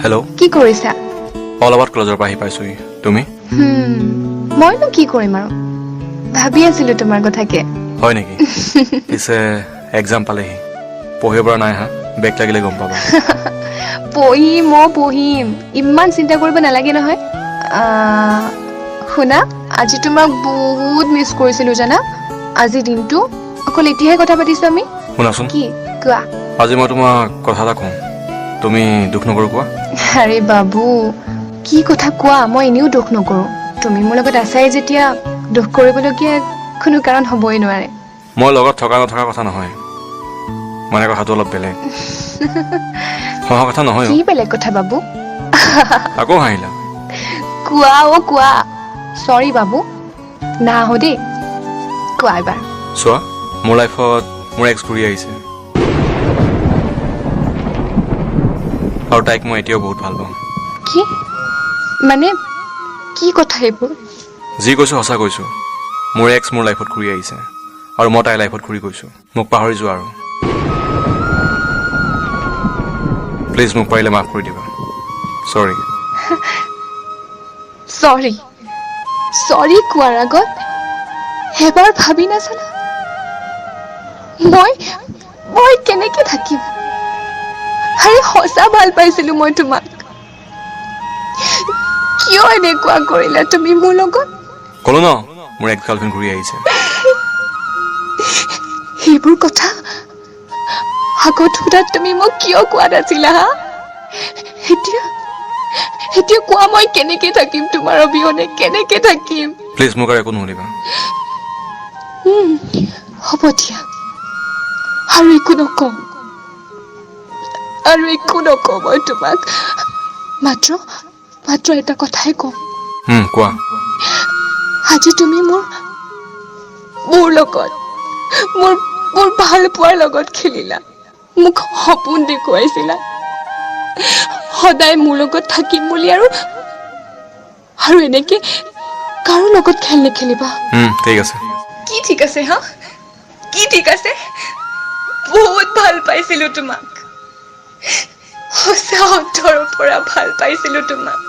Hello'. কি কৰিছা? অলপ আগত কলেজৰ পৰা আহি পাইছোহি। তুমি? মইনো কি কৰিম আৰু, ভাবি আছিলো তোমাৰ কথাকে। হয় নেকি? পিছে এক্সাম পালেহি, পঢ়িব পৰা নাই। হা, বেক লাগিলে গম পাবা। পঢ়িম, মই পঢ়িম, ইমান চিন্তা কৰিব নালাগে নহয়। শুনা, আজি তোমাক বহুত মিছ কৰিছিলো জানা। আজি দিনটো অকল এতিয়াহে কথা পাতিছো আমি। শুনাচোন। কি? কোৱা। আজি মই তোমাক কথা এটা কওঁ, তুমি দুখ নকৰো কোৱা। আৰে বাবু, কি কথা কোৱা? মই এনেও দুখ নকৰো। তুমি মোৰ লগত আছাই যেতিয়া, দুখ কৰিবলগীয়া কোনো কাৰণ হ'বই নোৱাৰে। মই লগত থকা নথকা কথা নহয়, মানে কথাটো অলপ বেলেগ। হহা কথা নহয় অ'। কি বেলেগ কথা বাবু? আকৌ হাঁহিলা। কোৱা অ', কোৱা। চৰি বাবু, নাহাঁহো দেই, কোৱা এবাৰ। চোৱা, মোৰ লাইফত মোৰ এক্স ঘূৰি আহিছে আৰু তাইক মই এতিয়াও বহুত ভাল পাওঁ। কি? মানে কি কথা এইবোৰ? যি কৈছোঁ সঁচা কৈছোঁ। মোৰ এক্স মোৰ লাইফত ঘূৰি আহিছে আৰু মই তাইৰ লাইফত ঘূৰি গৈছোঁ। মোক পাহৰি যোৱা আৰু প্লিজ মোক পাৰিলে মাফ কৰি দিবা। চৰি। চৰি, চৰি কোৱাৰ আগত এবাৰ ভাবি নাচালা? মই কেনেকে থাকিম? আৰে, সঁচা ভাল পাইছিলো মই তোমাক। কিয় এনেকুৱা কৰিলা তুমি মোৰ লগত? ক'লো ন, মোৰ এক্স গাৰ্লফ্ৰেণ্ড ঘূৰি আহিছে। সেইবোৰ কথা আগত সোধাত তুমি মোক কিয় কোৱা নাছিলা? হা, এতিয়া এতিয়া কোৱা, মই কেনেকে থাকিম তোমাৰ অবিহনে? কেনেকে থাকিম? প্লিজ মোক আৰু একো নুসুধিবা। হ'ব দিয়া, আৰু একো নকওঁ, আৰু একো নকওঁ মই তোমাক। মাত্ৰ মাত্ৰ এটা কথাই কওঁ। কোৱা। আজি তুমি মোৰ মোৰ লগত, মোৰ মোৰ ভাল পোৱাৰ লগত খেলিলা। মোক সপোন দেখুৱাইছিলা সদায় মোৰ লগত থাকিম বুলি, আৰু আৰু এনেকে কাৰো লগত খেল নেখেলিবা। ঠিক আছে। কি ঠিক আছে? হা, কি ঠিক আছে? বহুত ভাল পাইছিলো তোমাক, সঁচা অন্তৰৰ পৰা ভাল পাইছিলো তোমাক।